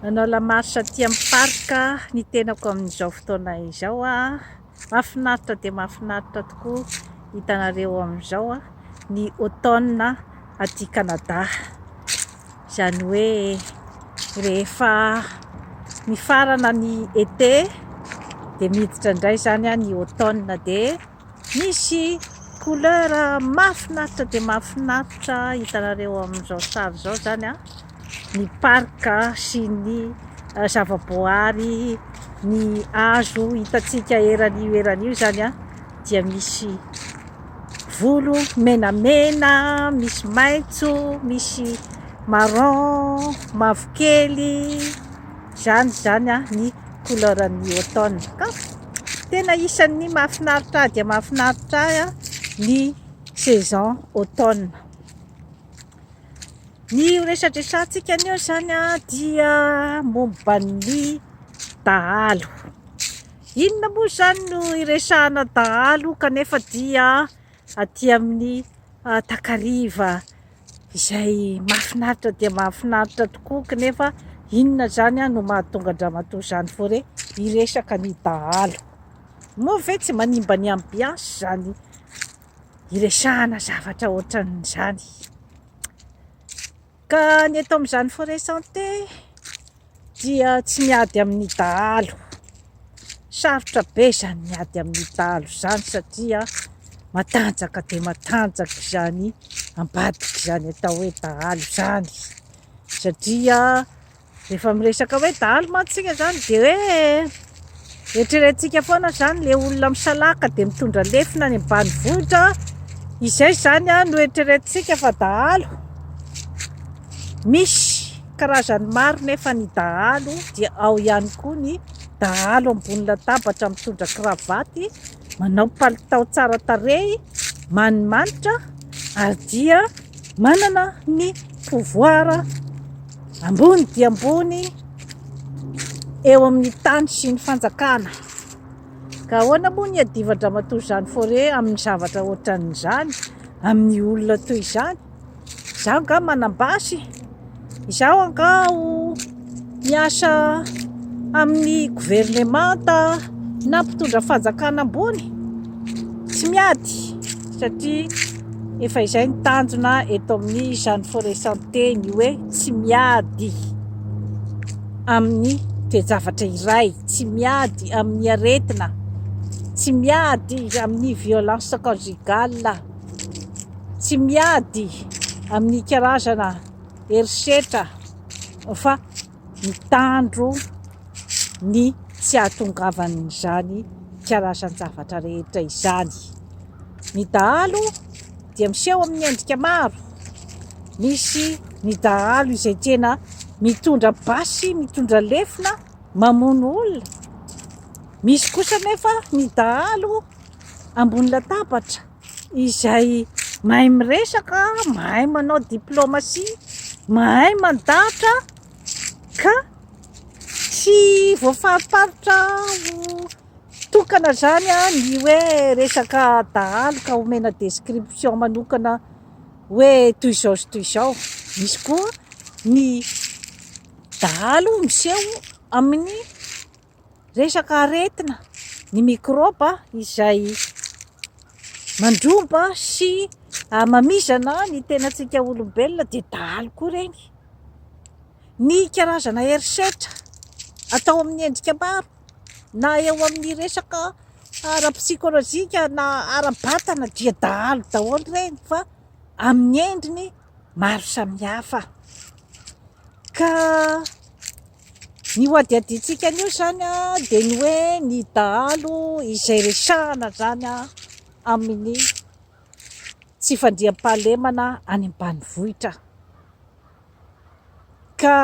Nanao la marche aty amin'ny parc ny tenako amin'izao fotoana izao. Mahafinaritra dia mahafinaritra tokoa hitanareo amin'izao ny automne aty Canada. Izany hoe rehefa mifarana ny été dia miditra indray izany ny automne dia misy couleur mahafinaritra dia mahafinaritra hitanareo amin'izao sary izao izany an, ny parc sy ny zavaboary, ny hazo hitantsika eran'io eran'io izany an, dia misy volo menamena, misy maitso, misy marron, mavokely, izany izany an ny couleur-n'ny automne ka tena isan'ny mahafinaritra ahy dia mahafinaritra ahy ny saison automne. Ny ho resadresantsika anio izany dia momba ny dahalo. Inona moa izany no iresahana dahalo kanefa dia aty amin'ny takariva izay mahafinaritra dia mahafinaritra tokoa kanefa inona izany no mahatonga an-dRamatoa Jeanne Forêt hiresaka ny dahalo? Moa ve tsy manimba ny ambiance izany hiresahana zavatra ohatran'izany? Ka ny eto amin'izany Forêt Santé dia tsy miady amin'ny dahalo. Sarotra be izany miady amin'ny dahalo izany satria matanjaka dia matanjaka izany ambadika izany atao hoe dahalo izany. Satria rehefa miresaka hoe dahalo mantsy isika izany dia hoe eritreretintsika foana izany ilay olona misalaka dia mitondra lefona any ambanivohitra, izay izany no eritreretintsika fa dahalo. Misy karazany maro nefa ny dahalo dia ao ihany koa ny dahalo ambony latabatra mitondra kravaty, manao palitao tsara tarehy, manimanitra ary dia manana ny pouvoir ambony dia ambony eo amin'ny tany sy ny fanjakana. Ka ahoana moa ny iadivan-dRamatoa Jeanne Faure amin'ny zavatra ohatran'izany, amin'ny olona toy izany? Izaho angaha manam-basy? Izaho angaha ho miasa amin'ny governemanta na mpitondra fanjakana ambony? Tsy miady satria efa izay ny tanjona eto amin'ny Jeanne Forêt Santé ny hoe tsy miady amin'ny toe-javatra iray, tsy miady amin'ny aretina, tsy miady amin'ny violence conjugale. Tsy miady amin'ny karazana herisetra fa mitandro ny tsy hahatongavan'izany karazan-javatra rehetra izany. Ny dahalo dia miseho amin'ny endrika maro. Misy ny dahalo izay tena mitondra basy, mitondra lefona, mamono olona. Misy kosa anefa ny dahalo ambony latabatra izay mahay miresaka, mahay manao diplomasia, mahay mandahatra ka tsy voafariparitra ho tokana izany ny hoe resaka dahalo ka omena description manokana hoe toy izao sy toy izao. Misy koa ny dahalo miseho amin'ny Resaka aretina, ny mikrôba izay mandromba sy mamizana ny tenantsika olombelona dia dahalo koa ireny. Ny karazana herisetra atao amin'ny endrika maro na eo amin'ny resaka ara-psikolojika na ara-batana dia dahalo daholo ireny fa amin'ny endriny maro samihafa. Ka Ny ho adihadiantsika anio izany dia ny hoe ny dahalo izay resahana izany amin'ny tsy fandriampahalemana any ambanivohitra. Ka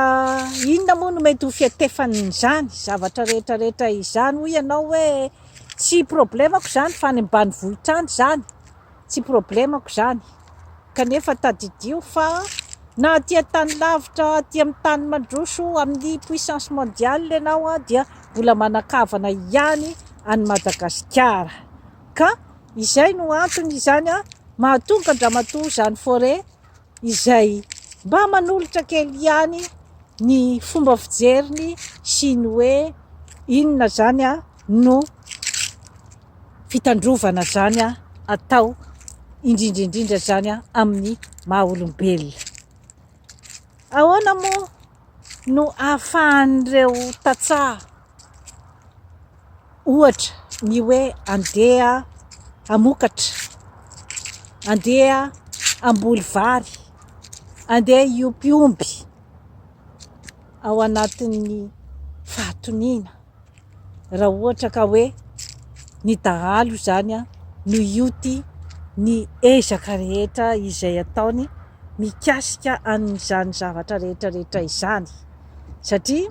inona moa no mety ho fiantefan'izany zavatra rehetra rehetra izany? Hoy ianao hoe tsy problemako izany fa any ambanivohitra any izany, tsy problemako izany. Kanefa tadidio fa na aty an-tany lavitra, aty amin'ny tany mandroso, amin'ny puissance mondiale ianao dia mbola manan-kavana ihany any Madagasikara. Ka izay no antony izany mahatonga an-dRamatoa Jeanne Faure izay mba manolotra kely ihany. ny fomba fijeriny sy ny hoe inona izany no fitandrovana izany atao indrindra indrindra izany amin'ny maha olombelona. Ahoana moa no ahafahan'ireo tantsaha ohatra ny hoe andeha hamokatra, andeha hamboly vary, andeha hiompy omby ao anatin'ny fahatoniana raha ohatra ka hoe ny dahalo izany no hioty ny ezaka rehetra izay ataony mikasika an'izany zavatra rehetra rehetra izany satria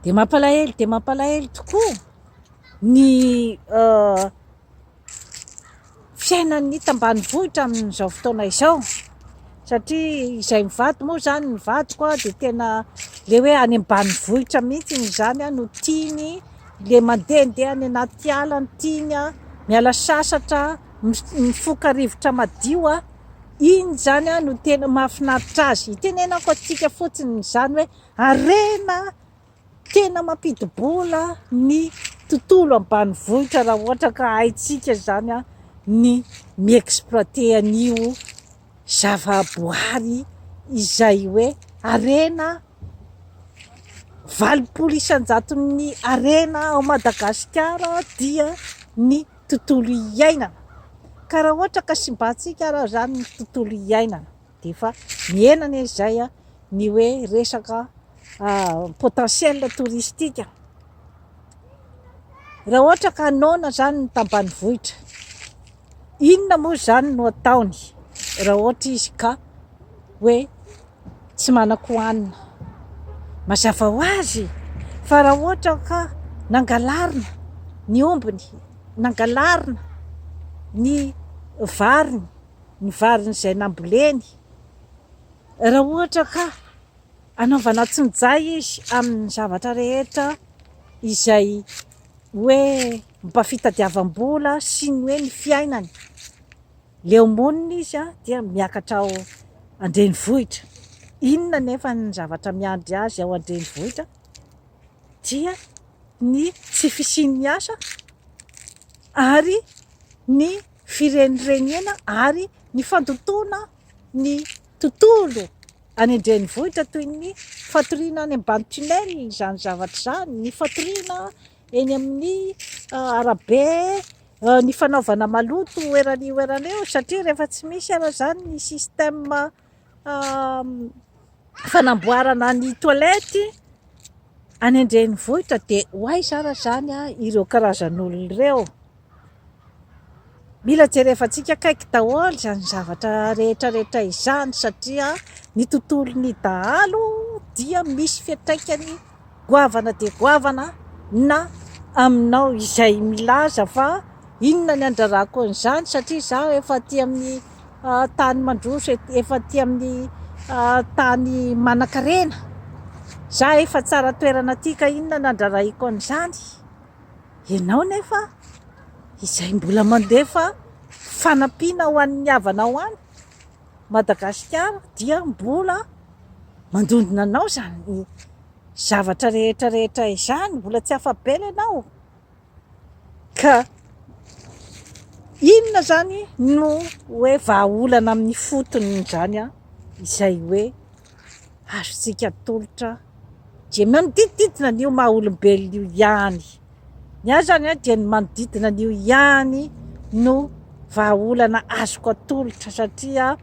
dia mampalahelo dia mampalahelo tokoa ny fiainan'ny tambanivohitra amin'izao fotoana izao satria izay mivady moa izany ny vadiko a dia tena le hoe any ambanivohitra mihitsy izany no tiany, le mandehandeha any anaty ala no tiany a, miala sasatra, mifoka rivotra madio a, iny izany no tena mahafinaritra azy. Itenenako antsika fotsiny izany hoe harena tena mampidi-bola ny tontolo ambanivohitra raha ohatra ka haintsika izany ny mi-exploiter an'io zavaboary izay hoe harena 80 isan-jaton'ny harena ao Madagasikara dia ny tontolo iainana. Ka raha ohatra ka simbantsika ary izany ny tontolo iainana dia efa mihena anie izay ny hoe resaka potentiel touristique. Raha ohatra ka noana izany ny tambanivohitra, inona moa izany no ataony raha ohatra izy ka hoe tsy manan-kohanina? Mazava ho azy fa raha ohatra ka nangalarina ny ombiny, nangalarina ny variny, ny variny izay namboleny, raha ohatra ka anaovana antsojay izy amin'ny zavatra rehetra izay hoe mba fitadiavam-bola sy ny hoe ny fiainany, leo monina izy dia miakatra ao an-drenivohitra. Inona anefa ny zavatra miandry azy ao an-drenivohitra? Dia ny tsy fisian'ny asa ary ny firenirenena ary ny fandotoana ny tontolo any an-drenivohitra toy ny fatoriana any ambany tunnel izany zavatra izany, ny fatoriana eny amin'ny arabe, ny fanaovana maloto eran'io eran'io satria rehefa tsy misy ara izany ny système fanamboarana ny toilette any an-drenivohitra dia ho aiza ara izany ireo karazan'olona ireo? Mila jerevantsika akaiky daholo izany zavatra rehetra rehetra izany satria ny tontolon'ny dahalo dia misy fiantraikany goavana dia goavana na aminao izay milaza fa inona ny andrarako an'izany satria izaho efa aty amin'ny tany mandroso, efa aty amin'ny tany manankarena, izaho efa tsara toerana aty ka inona no andrarahiko an'izany. Ianao nefa izay mbola mandefa fanampiana ho an'ny havanao any Madagasikara dia mbola mandondona anao izany zavatra rehetra rehetra izany, mbola tsy afa-bela ianao. Ka inona izany no hoe vahaolana amin'ny fotony izany izay hoe azontsika atolotra dia manodidididina an'io maha olombelona io ihany. Ny ahy izany an, dia ny manodidina an'io ihany no vahaolana azoko atolotra satria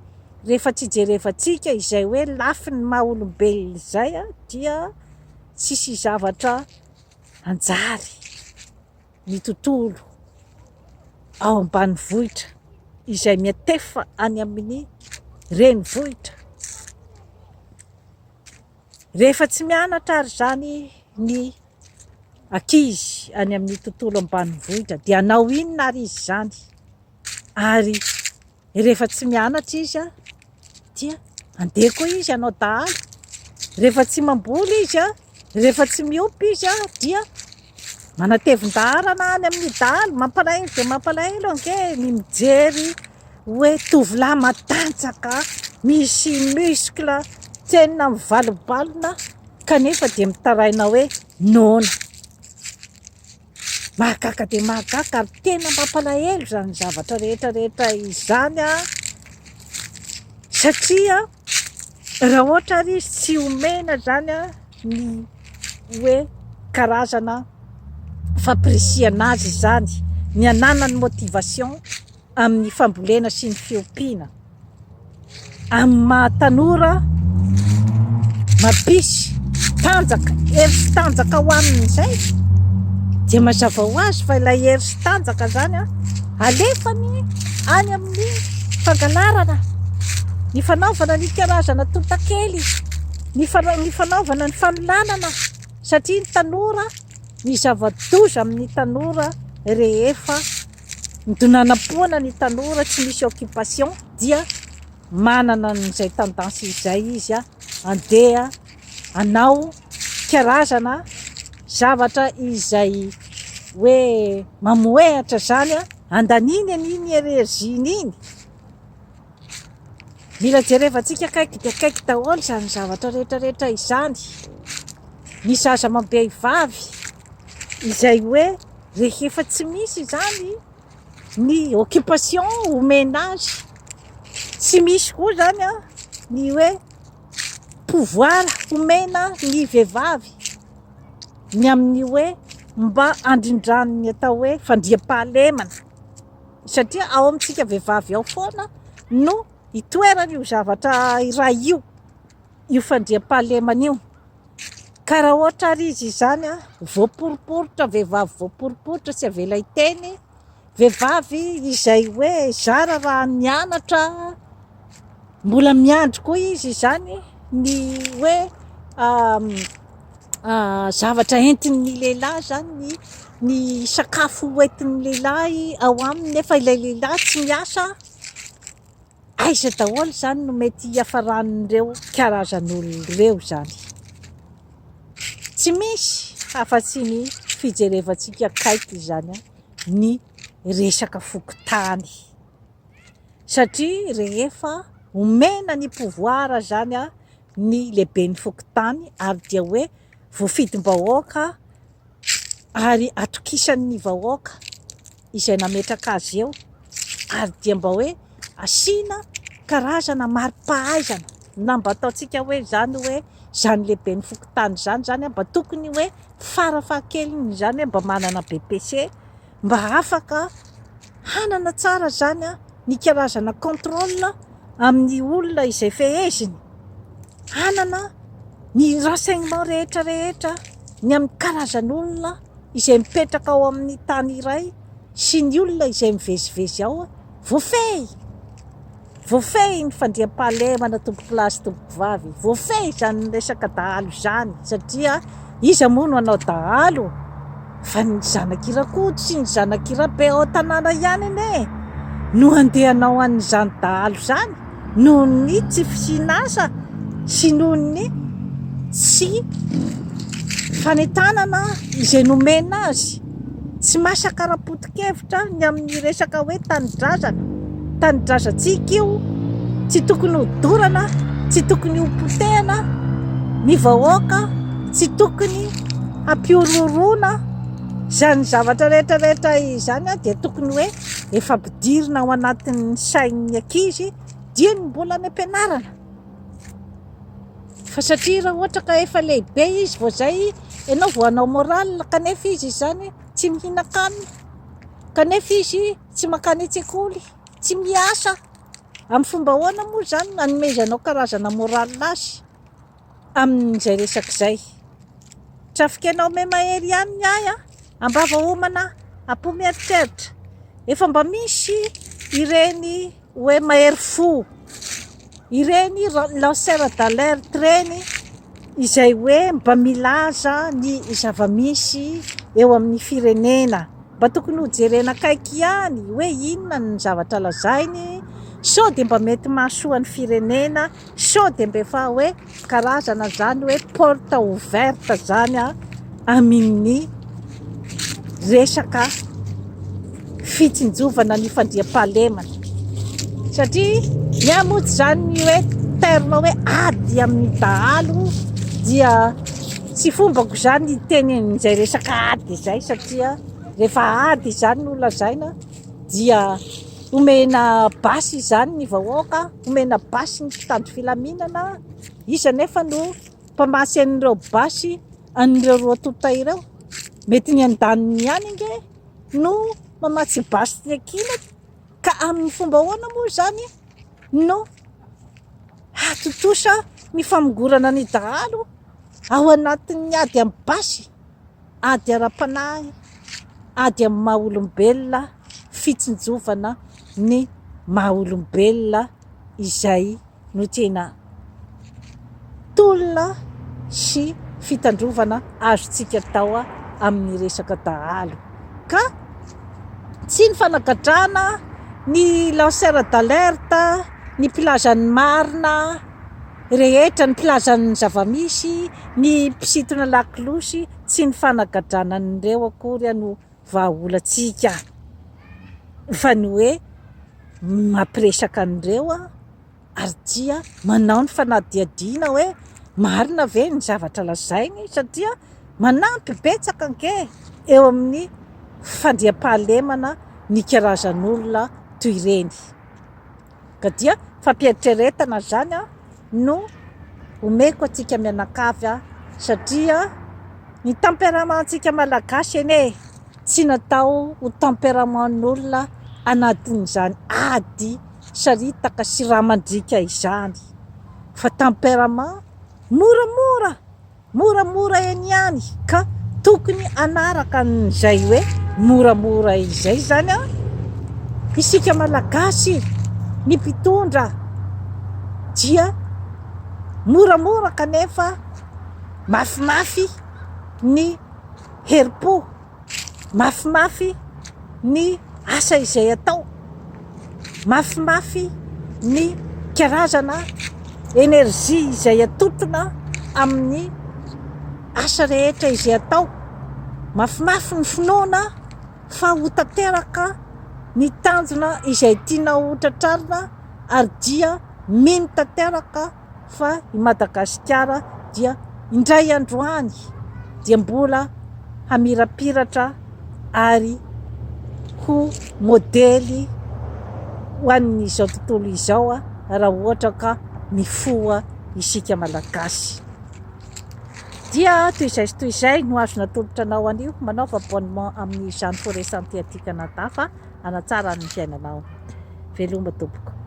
rehefa tsy jerevantsika izay hoe lafiny maha olombelona izay dia tsisy zavatra hanjary ny tontolo ao ambanivohitra izay miantefa any amin'ny renivohitra. Rehefa tsy mianatra ary izany ny ankizy any amin'ny tontolo ambanivohitra dia hanao inona ary izy izany? Ary rehefa tsy mianatra izy dia handeha koa izy hanao dahalo. Rehefa tsy mamboly izy, rehefa tsy miompy izy dia manatevin-daharana any amin'ny dahalo. Mampalahelo dia mampalahelo ange ny mijery hoe tovolahy matanjaka, misy muscle. Tsenina mivalombalona kanefa dia mitaraina hoe noana. Mahagaga dia mahagaga ary tena mampalahelo izany zavatra rehetra rehetra izany an, satria raha ohatra ary izy tsy omena izany an ny hoe karazana fampirisihana azy izany, ny ananany motivation amin'ny fambolena sy ny fiompiana. Amin'ny maha tanora mampisy tanjaka, hery sy tanjaka ho amin'izay dia mazava ho azy fa ilay hery sy tanjaka izany an, alefany any amin'ny fangalarana, ny fanaovana ny karazana tontakely, ny ny fanaovana ny fanolanana satria ny tanora, ny zava-doza amin'ny tanora rehefa Midonanam-poana ny tanora tsy misy occupation dia manana an'izay tendance izay izy andeha hanao karazana zavatra izay hoe mamohehatra izany andaniany an'iny énergie-ny iny. Mila jerevantsika akaiky dia akaiky daholo izany zavatra rehetra rehetra izany. Ny zaza amam-behivavy izay hoe rehefa tsy misy izany ny occupation omena azy, tsy misy koa izany an ny hoe pouvoir omena ny vehivavy ny amin'ny hoe mba handrindrany ny atao hoe fandriampahalemana. Satria ao amintsika vehivavy ao foana no itoeran'io zavatra iray io, io fandriampahalemana io. Ka raha ohatra ary izy izany an, voaporiporitra, vehivavy voaporiporitra tsy avela hiteny, vehivavy izay hoe zara raha nianatra, mbola miandry koa izy izany ny hoe zavatra entin'ny lehilahy izany ny ny sakafo hoentin'ny lehilahy ao aminy nefa ilay lehilahy tsy miasa, aiza daholo izany no mety hiafaran'ireo karazan'olona ireo izany? Tsy misy afa-tsy ny fijerevantsika akaiky izany ny resaka fokontany satria rehefa omena ny pouvoir izany ny lehiben'ny fokontany ary dia hoe voafidim-bahoaka ary atokisan'ny vahoaka izay nametraka azy eo ary dia mba hoe asiana karazana mari-pahaizana na mba ataontsika hoe izany hoe izany lehiben'ny fokontany izany izany mba tokony hoe farafahakeliny izany hoe mba manana BEPC mba afaka hanana tsara izany ny karazana contrôle amin'ny olona izay feheziny, hanana ny renseignement rehetra rehetra ny amin'ny karazan'olona izay mipetraka ao amin'ny tany iray sy ny olona izay mivezivezy ao, voafehy! Voafehy ny fandriampahalemana tompokolahy sy tompokovavy, voafehy izany resaka dahalo izany satria iza moa no hanao dahalo fa ny zanak'i Rakoto sy ny zanak'i Rabe ao an-tanàna ihany anie no handeha hanao an'izany dahalo izany noho ny tsy fisian'asa sy noho ny tsy fanentanana izay nomena azy. Tsy masaka ara-poto-kevitra ny amin'ny resaka hoe tanindrazana. Tanindrazantsika io, tsy tokony ho dorana, tsy tokony ho potehana ny vahoaka, tsy tokony hampihorohoroana. Izany zavatra rehetra rehetra izany dia tokony hoe efa ampidirina ao anatin'ny sain'ny ankizy dieny mbola any am-pianarana. Fa satria raha ohatra ka efa lehibe izy vao zay ianao vao hanao morale kanefa izy izany tsy mihinan-kanina, kanefa izy tsy mankany an-tsekoly, tsy miasa, amin'ny fomba ahoana moa izany no hanomezanao karazana morale azy amin'izay resaka izay? Trafikenao memahery ihany ny ahy an, ambava homana, am-po mieritreritra, efa mba misy ireny hoe mahery fo, ireny lanceur d'alerte ireny izay hoe mba milaza ny zava-misy eo amin'ny firenena, mba tokony ho jerena akaiky ihany hoe inona ny zavatra lazainy, sao dia mba mety mahasoa ny firenena, sao dia mba efa hoe karazana izany hoe porte ouverte izany amin'ny resaka fitsinjovana ny fandriampahalemana satria ny ahy moa tsy izany ny hoe terme hoe ady amin'ny dahalo dia tsy fombako izany hiteny an'izay resaka ady izay satria rehefa ady izany no lazaina dia omena basy izany ny vahoaka, omena basy ny mpitandro filaminana, iza nefa no mpamatsy an'ireo basy an'ireo roa tonta ireo? Mety ny andaniny ihany ange no mamatsy basy ny ankilany. Ka amin'ny fomba ahoana moa izany no hahatontosa ny famongorana ny dahalo ao anatin'ny ady amin'ny basy, ady ara-panahy, ady amin'ny maha olombelona, fitsinjovana ny maha olombelona izay no tena tolona sy fitandrovana azontsika atao amin'ny resaka dahalo ka tsy ny fanagadrana ny lanceur d'alerte, ny mpilaza ny marina rehetra, ny mpilaza ny zava-misy, ny mpisintona lakolosy, tsy ny fanagadrana an'ireo akory no vahaolantsika fa ny hoe mampiresaka an'ireo ary dia manao ny fanadihadiana hoe marina ve ny zavatra lazainy satria manampy betsaka ange eo amin'ny fandriampahalemana ny karazan'olona toy ireny. Ka dia fampieritreretana izany no omeko antsika mianakavy satria ny tempérament-ntsika malagasy anie tsy natao ho tempérament-n'olona anatin'izany ady saritaka sy rà mandriaka izany fa tempérament moramora Moramora eny ihany ka tokony hanaraka an'izay hoe moramora izay izany an! Isika Malagasy, ny mpitondra dia moramora kanefa mafimafy ny herim-po. Mafimafy ny asa izay atao, mafimafy ny karazana energie izay atotona amin'ny asa rehetra izay atao, mafimafy ny finoana fa ho tanteraka ny tanjona izay tianao ho tratrarina ary dia mino tanteraka fa i Madagasikara dia indray andro any dia mbola hamirapiratra ary ho modely ho an'izao tontolo izao raha ohatra ka mifoha isika Malagasy. Dia toy izay sy toy izay no azo natolotra anao anio. Manaova abonnement amin'ny Jeanne Forêt Santé aty Canada fa hanatsara ny fiainanao. Veloma tompoko.